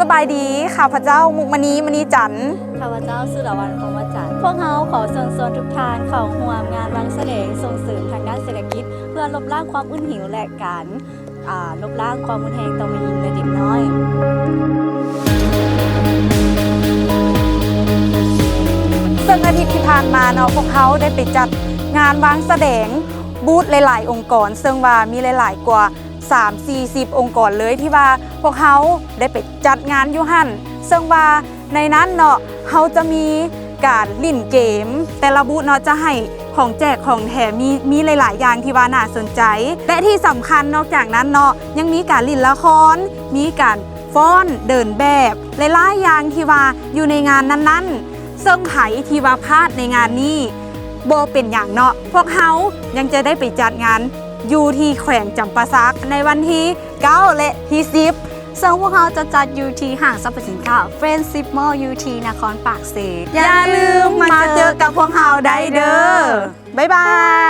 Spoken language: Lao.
ສະບາຍດີ ຂ້າພະເຈົ້າ ມຸກມະນີ ມະນີຈັນ. ຂ້າພະເຈົ້າ ສຸລະວັນ ພົມມະຈັນ. ພວກເຮົາຂໍເຊີນຊວນທຸກທ່ານເຂົ້າຮ່ວມງານວາງສະແດງສົ່ງເສີມທາງດ້ານເສດຖະກິດ ເພື່ອລົບລ້າງຄວາມອຶດຫິວ ແລະ ການ ອາ ລົບລ້າງຄວາມຮຸນແຮງຕໍ່ແມ່ຍິງ ແລະ ເດັກນ້ອຍ. ເຊິ່ງອາທິດທີ່ຜ່ານມາເນາະ ພວກເຮົາໄດ້ໄປຈັດງານວາງສະແດງບູດຫຼາຍໆອົງກອນ ເຊິ່ງວ່າມີຫຼາຍໆກວ່າ ສາມສີ່ສິບອົງກອນເລີຍ ທີ່ວ່າພວກເຮົາໄດ້ໄປຈັດງານຢູ່ຫັ້ນ ເຊິ່ງວ່າໃນນັ້ນເນາະ ເຮົາຈະມີການຫຼິ້ນເກມ ແຕ່ລະບູດເນາະ ຈະໃຫ້ຂອງແຈກຂອງແຖມ ມີ ມີຫຼາຍໆຢ່າງທີ່ວ່າໜ້າສົນໃຈ ແລະ ທີ່ສຳຄັນນອກຈາກນັ້ນເນາະ ຍັງມີການຫຼິ້ນລະຄອນ ມີການຟ້ອນ ເດີນແບບ ຫຼາຍໆຢ່າງທີ່ວ່າຢູ່ໃນງານນັ້ນໆ ເຊິ່ງໃຜທີ່ວ່າພາດໃນງານນີ້ ບໍ່ເປັນຫຍັງເນາະ ພວກເຮົາຍັງຈະໄດ້ໄປຈັດງານຢູ່ທີ່ແຂວງຈຳປາສັກ ໃນວັນທີເກົ້າ ແລະ ທີສິບ ເຊິ່ງພວກເຮົາຈະຈັດຢູ່ທີ່ຫ້າງສັບພະສິນຄ້າ Friendship Mall ຢູ່ທີ່ນະຄອນປາກເຊ. ຢ່າລືມມາເຈີກັບພວກເຮົາໄດ້ເດີ້. ບາຍບາຍ.